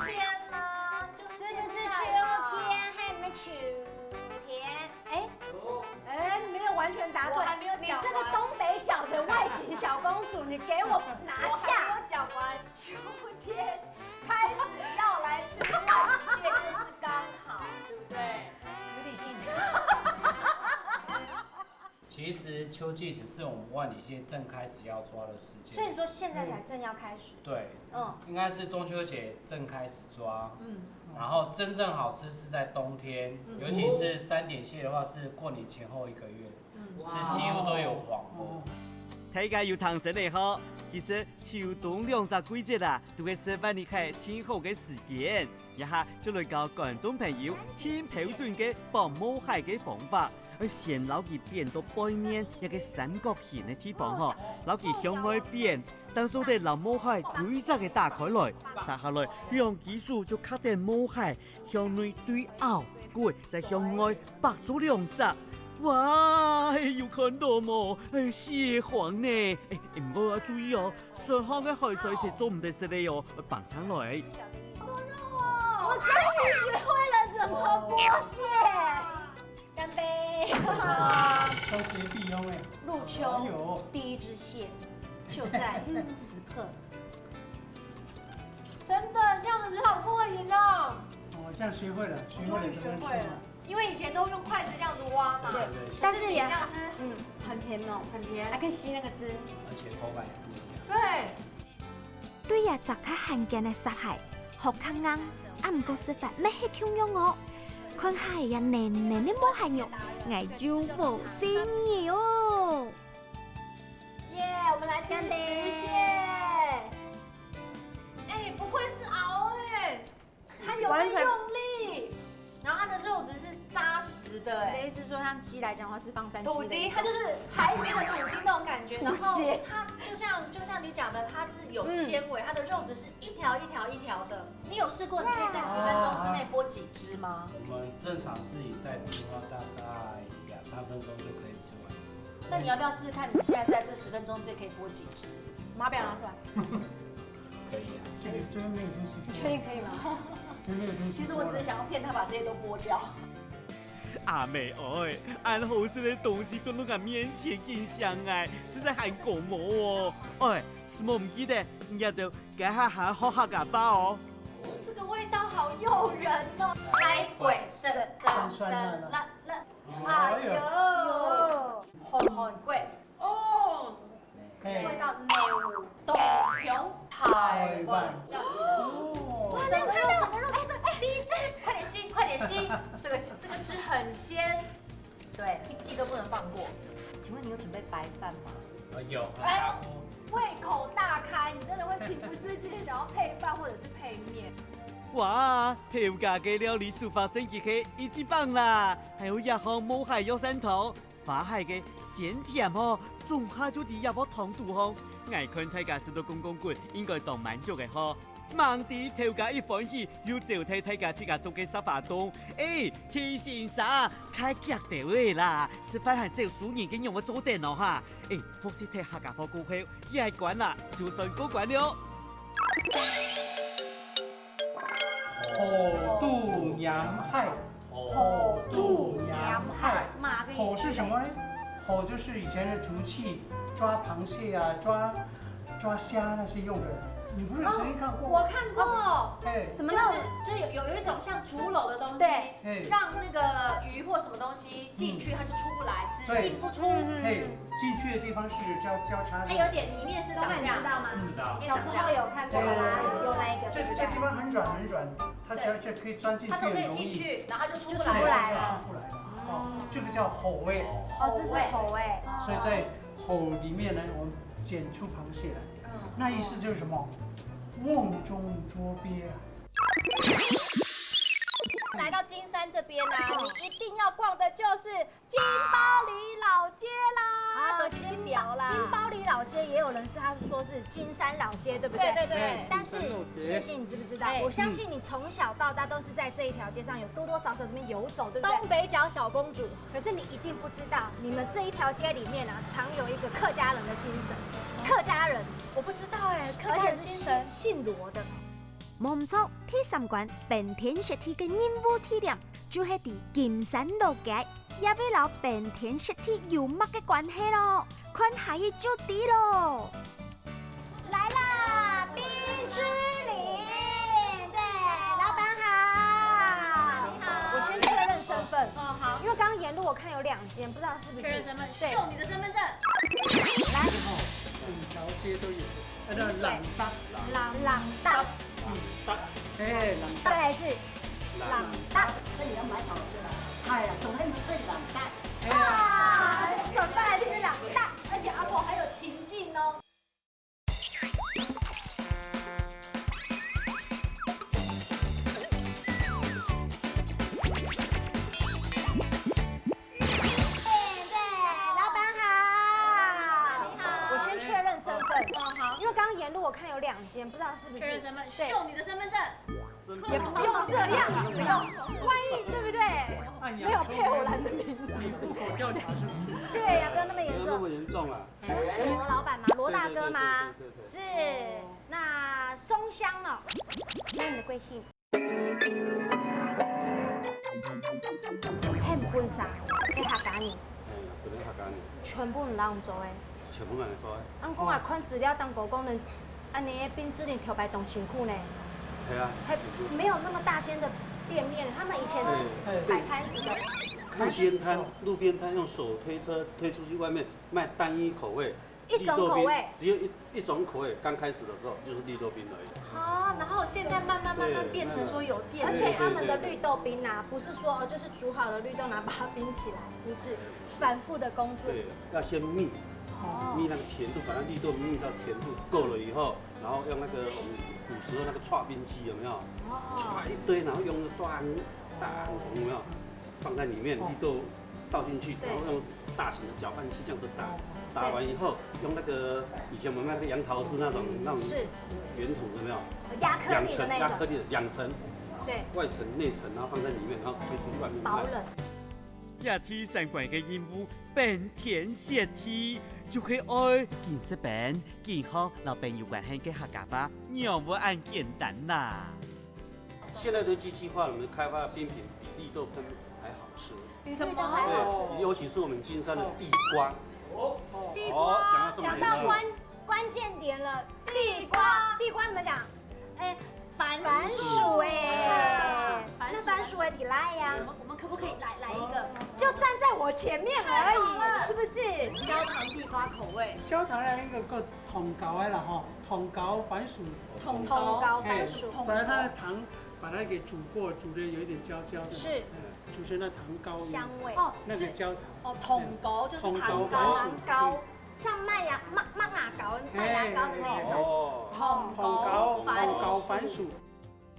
天啦，就是现在啦。是不是秋天？还没秋天？哎，哎，没有完全答对。我还没有讲完。你这个东北角的外籍小公主，你给我拿下！我还没有讲完，秋天开始要来吃料理蟹，就是刚好，对不对？有理性。其实秋季只是我们万里蟹正开始要抓的时间。所以你说现在才正要开始？对，嗯，应该是中秋节正开始抓，嗯，然后真正好吃是在冬天，嗯，尤其是三点蟹的话，是过年前后一个月，嗯，是几乎都有黄的。哇哦。大家有聽真个吼，其实秋冬兩隻季節啊，都係食萬里蟹盡好个時間。這下就來教觀眾朋友盡標準个剝摸蟹个方法。愛先摎佢扁到背面一个三角形个地方吼，摎佢向外扁，正做得摎摸蟹規隻个打開來。續下來，兩支手就揢等摸蟹，向內對拗，過再向外擘做兩煞。哇，有看到無？哎，死黃呢！哎，毋過愛注意哦， 船項个海水係做毋得食个哦，放長來。好多肉哦！我终于学会了怎么剥蟹。干杯！超级必用哎。入秋，哎呦，第一只蟹就在此刻。真的，这样子吃好过瘾哦。哦，这样学会了，学会了怎么吃了。终于学会了。 因为以前都用筷子这样子挖嘛，对，对，对。但是也，这样吃，嗯，很甜哦，很甜。还可以吸那个汁。而且口感也不一样。对。對這隻較罕見个石蟹，殼較硬，啊毋過食法乜係共樣哦。看下這嫩嫩个摸蟹肉，𠊎就無細義哦。耶，我们来吃石蟹。哎，不愧是熬哎。 它有在用力，然后它的肉质是扎实的，哎。你的意思说像鸡来讲的话是放三七的一种？土鸡，它就是海里面的土鸡那种感觉，然后它就像，就像你讲的，它是有纤维，它的肉质是一条一条一条的。你有试过你可以在十分钟之内剥几只吗？我们正常自己在吃的话，大概两三分钟就可以吃完一只。那你要不要试试看，你现在在这十分钟之内可以剥几只？我要不要拿出来？ 可以啊。这个是不是没有东西剥？确定可以吗？没有东西剥了。其实我只是想要骗他把这些都剥掉。阿妹哀，恁好食个東西放到𠊎面前緊相𠊎，實在還講無哦。哎，係無毋記得，你也都該下還學客家話哦。這個味道好誘人哦。海龜色真酸辣辣，哎呦，寒寒鬼。 哦，嘿。味道牛肚香，台灣。這樣子。哦。哇，那個肉，整個肉都是，哎，第一隻，快點吸，快點吸，這個，這個汁很鮮。對，一滴都不能放過。請問你有準備白飯嗎？呃，有，很大鍋。哎，胃口大開，你真的會情不自禁地想要配飯或者是配麵。哇，頭家个料理手法真經係一級棒啦！還有這項毛蟹藥膳湯， 花蟹个鮮甜吼，總下就在這鑊湯肚吼。𠊎看大家食到摃摃滾，應該當滿足个吼。吂知頭家一歡喜，又招待大家自家做个煠花凍。哎，徐先生，較遽兜仔啦，食飯還走輸人个仰會做得哦哈。哎，複習忒客家話過後，這關啦，就算過關了。 火肚娘蟹，火肚娘蟹，火是什麼呢？火就是以前的竹器，抓螃蟹啊，抓，抓蝦那些用的。你不是曾经看过吗？我看过。哎，什么？就是，就有，有一种像竹篓的东西，对。哎。让那个鱼或什么东西进去，嗯。它就出不来，只进不出。对。嗯，嗯，嗯。哎，进去的地方是交，交叉的。它有点，里面是长这样。知道吗？知道。小时候有看过，妈妈有用那一个，这，对不对？这地方很软很软，它只要，对。这可以钻进去很容易。它从这里进去，然后它就出不来了。就出不来了。出不来了。哦，这个叫火味。哦，这是火味。所以在火里面呢，我们捡出螃蟹来。嗯。那意思就是什么？瓮中捉鳖啊。来到金山这边啊，你一定要逛的就是金包里老街啦，啊，都是金条啦。金包里老街也有人是他是说是金山老街，对不对？对对对。但是金山老街。谢谢，你知不知道？哎。我相信你从小到大都是在这一条街上有多多少少这边游走，对不对？东北角小公主。可是你一定不知道，你们这一条街里面啊，藏有一个客家人的精神。客家人，我不知道哎，客家人精神。而且是姓，姓罗的。 無毋著，第三關，變天食地个任務地點，就係在金山老街，也會摎變天食地有麼个關係咯？看下去就知咯。來啦，冰之琳，對，老闆好。你好。我先確認身份。哦，好。因為剛剛沿路我看有兩間，不知道是不是。確認身份，對。秀你的身份證。來。整條街都有。 那个朗达，朗，朗达。朗达，哎，朗达。再來一次，朗达。这里要买好吃的。哎呀，总是最朗达。哎呀。啊，准备是朗达，而且阿婆还有情境哦。对，老板好。你好。我先确认身份。哦，好。因为刚刚沿路我看有两间，不知道是不是。确认身份，对。秀你的身份证。也不用这样，不用。万一，对不对？没有配偶栏的名字。你户口调查是不是？对呀，不要那么严重。没有那么严重啊。请问是罗老板吗？罗大哥吗？对，对，对，对，对，对。是。那松香呢？请问你的贵姓？ 係本省，係客家人。係，本省客家人。全部人摎你做个。全部人來做个。恁講啊，看資料當中講呢，恁呢冰淇淋頭擺當辛苦呢。係啊，還辛苦。沒有那麼大間的店面，他們以前是擺攤子的。路邊攤，路邊攤用手推車推出去外面賣單一口味， 一種口味。綠豆冰，只有一，一種口味，剛開始的時候就是綠豆冰而已。啊，然後現在慢慢慢慢變成說有店面。而且他們的綠豆冰啊，不是說，哦，就是煮好了綠豆，然後把它冰起來，不是，反覆的工作。對，要先蜜，哦。蜜那個甜度，把那綠豆蜜到甜度夠了以後，然後用那個我們古時候那個刨冰機有沒有？哦。刨一堆，然後用大，大紅有沒有？ 放在裡面，哦。綠豆倒進去，對。然後用大型的攪拌器這樣子打，哦。打完以後，用那個以前我們那個楊桃式那種，嗯，那種是。圓筒，有沒有？壓克力的那種。兩層，壓克力的兩層，對。外層、內層，然後放在裡面，然後推出去外面賣。保冷。這第三關个任務，冰天雪地，就係愛緊食冰，緊學摎冰有關係个客家話，仰會恁簡單啦？ 現在的機器化，我們開發的冰品比綠豆冰還好吃。什麼？對，尤其是我們金山的地瓜。地瓜，哦，講到重點了。講到關，關鍵點了，地瓜，地瓜怎麼講？哎，番薯。番薯哎，啊，番薯。那番薯會提來呀。我們，我們可不可以來，來一個？就站在我前面而已，太好了。是不是？焦糖地瓜口味。焦糖那個夠糖糕的啦吼，糖糕番薯。糖糕。糖糕番薯。哎，把它的糖 把它給煮過，煮得有一點焦焦的。是。嗯，煮成那糖糕一樣。香味。哦，那個焦糖。哦，糖糕就是糖糕。糖糕，糖糕，嗯。像麥芽，麥，麥芽糕，麥芽糕的那種。哎。哦。糖糕，糖糕番薯。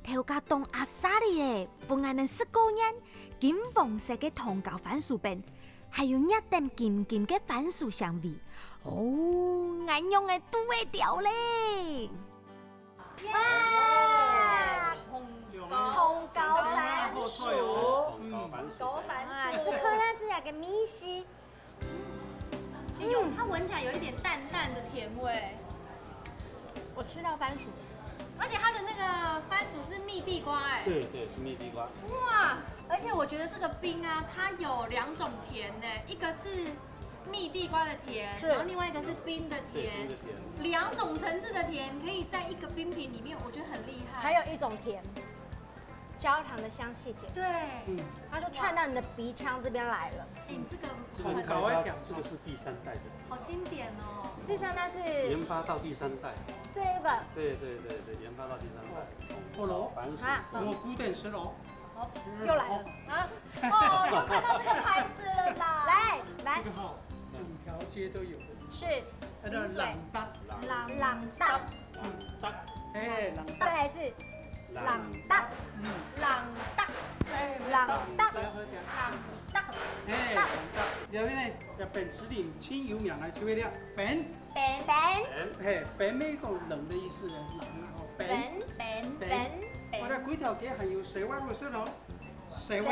頭家當阿莎力咧，分𠊎等食過年，金黃色个糖糕番薯冰，還有捏等金金个番薯香味。哦，𠊎仰仔肚會枵咧！ 哇！糖糕，糖糕番薯。糖糕番薯。啊，試看看係哪個味緒。哎呦，它聞起來有一點淡淡的甜味。我吃到番薯。而且它的那個番薯是蜜地瓜，哎。對，對，是蜜地瓜。哇，而且我覺得這個冰啊，它有兩種甜呢，一個是 蜜地瓜的甜，是。然後另外一個是冰的甜，對，冰的甜。兩種層次的甜可以在一個冰品裡面，我覺得很厲害。還有一種甜，焦糖的香氣甜。對。嗯。它就竄到你的鼻腔這邊來了。哎，你這個這個很高欸，開發，這個是第三代的。好經典哦。第三代是研發到第三代。這一個。對，對，對，對，研發到第三代。哦，哦，番薯。啊。我古典吃哦。 好，又來了啊！哦，又看到這個牌子了啦。來，來。這個哈，整條街都有。是。那個朗達。朗，朗達。朗達。哎，朗達。再來一次。朗達。嗯。朗達。冷凍，來，好，講。冷凍。哎，冷凍。然後呢，這本詞裡盡有名个就係這本。本。本。嘿，本乜講冷个意思呢，冷啊，吼，本。本，本，本，本。我這幾條街還有燒啊，有燒咯。燒啊。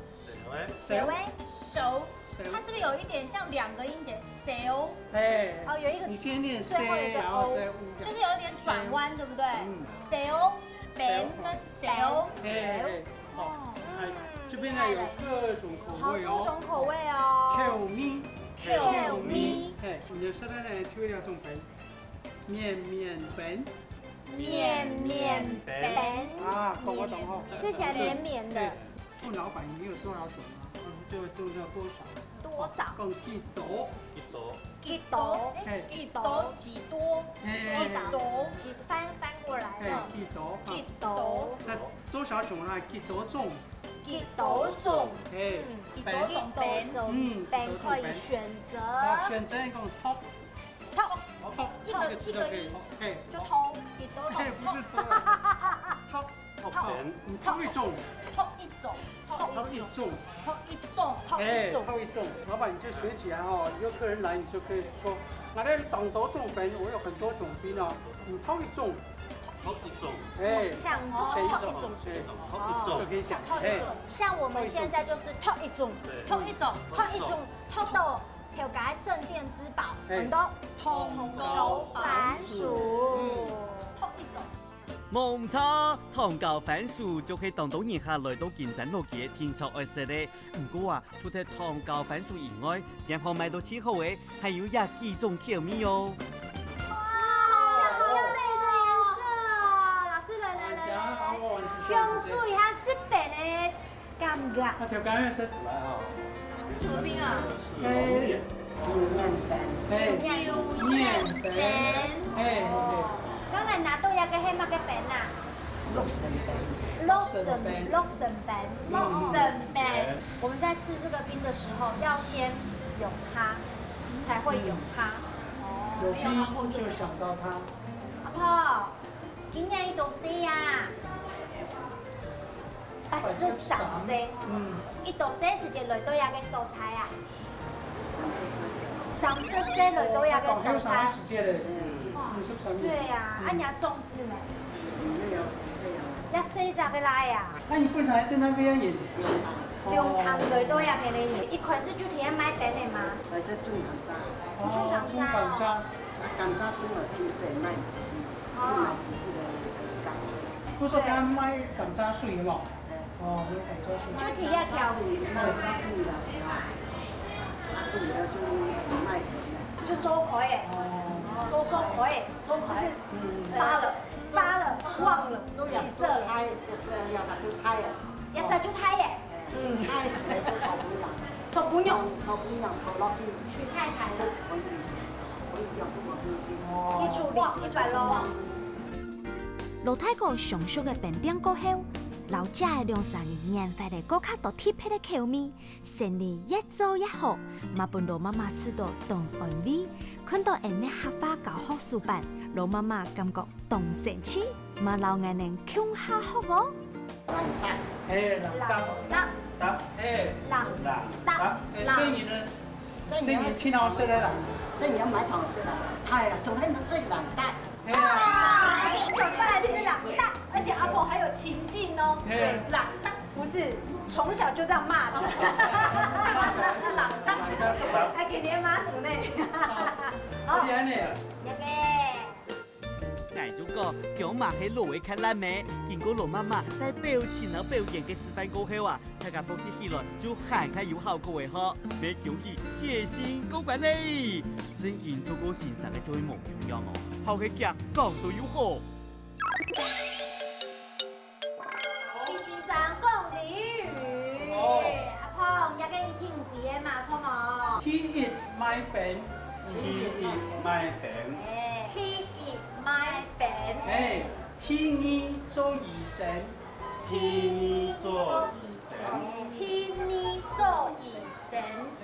燒啊。燒啊。燒。燒。它是不是有一點像兩個音節？燒。哎，哦，有一個你先念燒，最後一個然後再 O。就是有一點轉彎，對不對？嗯。燒，本跟燒。嘿，嘿，嘿，好，哦。哎，這邊呢有各種口味哦。好多種口味哦。口味。口味。嘿，你的舌頭呢，就會有這種本，綿綿本。綿綿本。啊，講得懂吼。吃起來綿綿的。對，問老闆你有多少種啊？嗯，就，就叫多少。多少？講幾多。幾多。 幾多，哎，嘿。幾多，幾多，嘿。幾多，幾，翻，翻過來了。嘿，幾多，啊。幾多。那多少種呢？幾多種。幾多種。嘿，嗯，幾多種本。幾多種本，嗯，幾多種本。本可以選擇。好，選擇一個托。托。托，一個，一個字就可以，一個音。嘿。就托，幾多種。嘿，不是托啊。托。 托，托，嗯，托一種。托一種，托一種，托一種。托一種，哎，托一種。老闆，你就學起來哦，以後客人來，你就可以說，我這裡當多種本，我有很多種冰哦，你托一種。托一種。哎，像哦。選一種，選一種，托一種。就可以講，哎。像我們現在就是托一種。對。托一種，托一種，托到頭家鎮店之寶，哎。很多糖糕番薯。嗯。托一種。 無毋著，糖糕番薯就係當多人客來到金山老街定著愛食个。毋過啊，除忒糖糕番薯以外，還好買到盡好个，還有這幾種口味哦。哇，好有美的顏色哦！老師，來，來，來，來，來，享受一下食飯个 感覺。啊，就剛剛說出來哈。這什麼冰啊？哎，牛乳餅。哎，牛乳餅。牛乳餅。哎，哦，剛才拿到這個係麼个餅啊？六神餅。六神，六神餅，六神餅。我們在吃這個冰的時候，要先融它，才會有它。哦，有冰就想到它。阿婆，今年幾多歲啊？ 八十三歲。嗯。幾多歲時節來到這個所在啊？三十歲來到這個所在。哦，講究三十歲了。嗯。哇，五十三年。對啊，嗯。啊，你還種子呢？嗯，沒有，沒有。也生一隻个來啊。那你為啥還在那邊演？龍潭來到這個呢？一開始就在該賣冰个嗎？來，在種甘蔗。哦，種甘蔗哦。種甘蔗。啊，甘蔗種了，種在賣出去，哦。種來出去个甘蔗。不是講賣甘蔗水的無？ 哦，有感覺出來。就提一條。就做開个，做，做開个，就是發了，發了，旺了，起色了。也早就大个。嗯。大个時節就頭鬍娘。頭鬍娘。頭鬍娘頭落去。娶太太了。就可以，可以養活自己。哦。一轉，一轉咯。 老大哥上手个冰店過後，摎姐仔兩儕人研發了過較多特別个口味，生理越做越好，嘛分老媽媽試著當安慰。看著𫣆俚客話教學書本，老媽媽感覺當生趣，嘛摎𠊎等共下學哦。嘿，冷凍。冷凍。嘿，冷凍。冷凍。哎，細人呢？細人盡好食个啦。細人買糖食啦。哎呀，總係最冷凍。 嘿啊。啊，長大吃冷凍，而且阿婆還有情境哦。嘿。對，冷凍不是從小就這樣罵的，吃冷凍，還給你媽煮呢。好，你安呢？耶。哎，如果講嘛係老个較爛咩，經過老媽媽帶表情摎表演个示範過後啊， 大家複習起來就還較有效果个吼。乜恭喜小新過關咧！正經做過先生个就會無共樣哦，好个講，講到又好。徐先生講俚語。哦。阿婆，這個一定毋知个嘛，著無？第一賣冰。第一賣冰。哎。第一賣冰。哎，第二做醫生。 第二做醫生。第二做醫生。哎，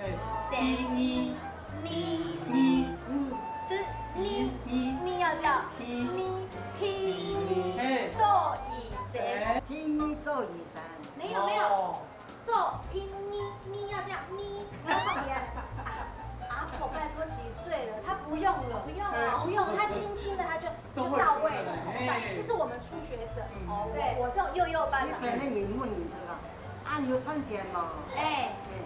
第二。二。二。就是二，二。二要叫二。二。第二。哎。做醫生。哎。第二做醫生。沒有，沒有，我们初学者，哦，我我这种幼幼班的。以前的人问你这个，啊，你有賺錢無？哎，哎，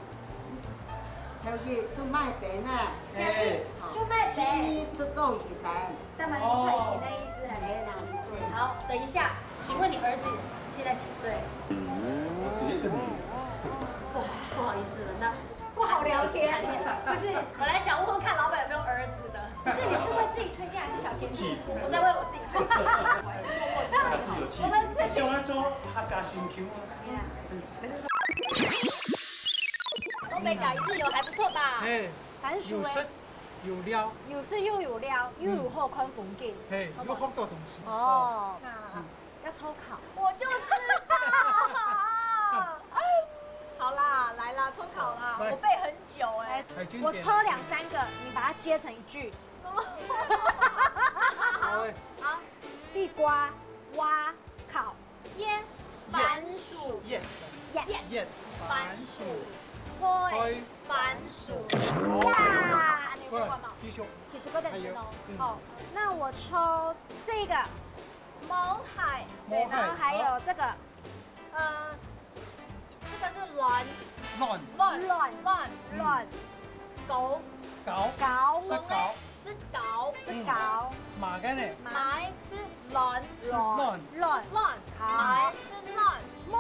頭一就賣餅啊，哎，哦，就賣餅。第二就做醫生，當然有賺錢的意思啊。哎，那對。好，等一下，請問你兒子現在幾歲？我直接跟你。哇，不好意思了，那不好聊天。不是，本來想問問看老闆有沒有兒子的。不是，你是為自己推薦還是小甜甜？我在為我自己推薦。我還是默默承認。我們自己。像那種客家心腔啊。東北角一日遊還不錯吧？哎，番薯哎，有食有料。有食又有料，又有好看風景。嘿，有好多東西。哦，那要抽考。我就知道。好啦，來啦，抽考啦，來。我背很久哎。我抽兩三個，你把它接成一句。好欸。好，地瓜，挖，考，醃，番薯，醃，醃，番薯，推，番薯。呀，你有看到？繼續。其實不等真哦。好，那我抽這個。 毛蟹。對，毛蟹，然後還有這個，呃，這個是卵，卵，卵，卵，卵，卵，嗯，卵。狗，狗，狗，食狗，食狗，食狗。嗯，馬个呢？馬愛食卵，卵，卵，卵，好。馬愛食卵。毛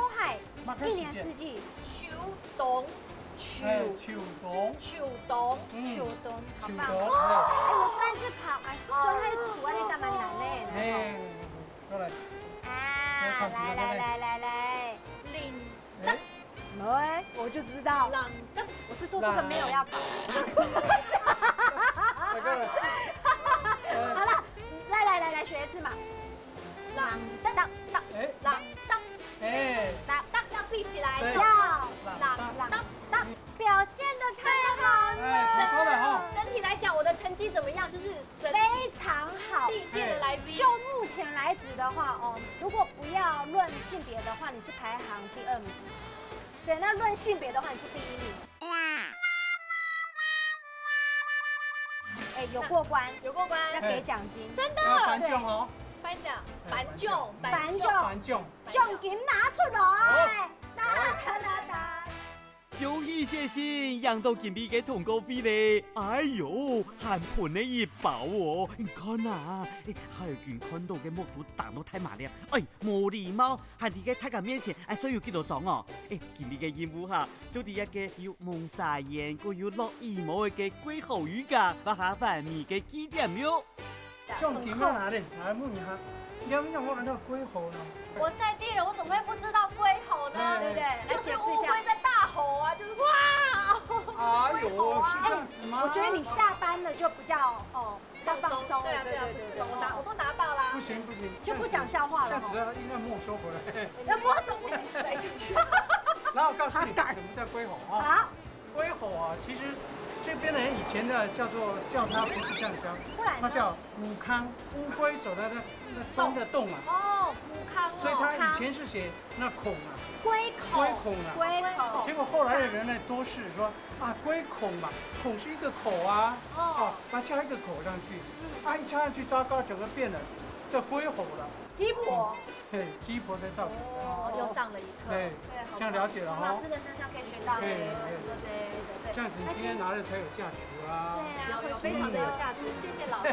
蟹，一年四季。秋冬，秋，哎，秋冬，秋冬，嗯，秋冬，好棒哦！秋冬，哎，我算是跑，哎，算是數，哎，那蠻難的。哎， 過來。啊，來，來，來，來，來。鈴鐺。哎，我就知道。鈴鐺。我是說這個沒有要考。再過來。好了，來，來，來，來，學一次嘛。鈴鐺，鐺，哎。鈴鐺。哎。鈴鐺要閉起來，對。要。鈴鐺。鈴鐺。表現得太好了。哎，不錯了哈。整體來講，我的成績怎麼樣？就是 非常好。歷屆的來賓。就目前來指的話，哦，如果不要論性別的話，你是排行第二名。對，那論性別的話，你是第一名。哎，有過關，有過關。要給獎金。真的。要頒獎哦。頒獎，哎，頒獎，頒獎。頒獎。頒獎。獎金拿出來。好。噠噠噠噠。 恭喜雪心贏到今晡个通告費咧！哎喲，還分你一包哦！你看啊，哎，海軍看到个目珠打到太麻了，哎，無禮貌，還在个大家面前，哎，算有幾多張哦？哎，今晡个任務哈，就在這個有濛沙煙、又有落雨毛个桂河漁港，畫下完美个句點喲。 獎金在哪裡？來問一下。你要讓我按照龜吼呢？我在地人，我怎麼會不知道龜吼呢？哎，對不對？就是烏龜在大吼啊，就是哇！哎呦，是這樣子嗎？我覺得你下班了就比較，哦，比較放鬆了，對啊，對啊，對，對，不是的，我拿，對，對。我都拿到啦。不行，不行，就不講笑話了，這樣子應該沒收回來。要沒收，我塞進去。然後我告訴你，什麼叫龜吼啊？好。 龜吼啊，其實這邊的人以前呢，叫做，叫它不是這樣叫，不然呢？它叫龜空，烏龜走在那，那鑽的洞啊。哦，龜空哦。所以它以前是寫那孔啊，龜孔。龜孔啊。龜孔。結果後來的人呢，都是說啊，龜孔嘛，孔是一個口啊，哦。哦，把它加一個口上去，嗯。啊，一加上去，糟糕，整個變了，叫龜吼了。雞婆。 嘿，雞婆在造成的。哦，又上了一課。對，對，好棒。這樣了解了哈。從老師的身上可以學到很多知識的，對。對，對，對。這樣子你今天拿的才有價值啊。對啊，有，有，非常的有價值，謝謝老師。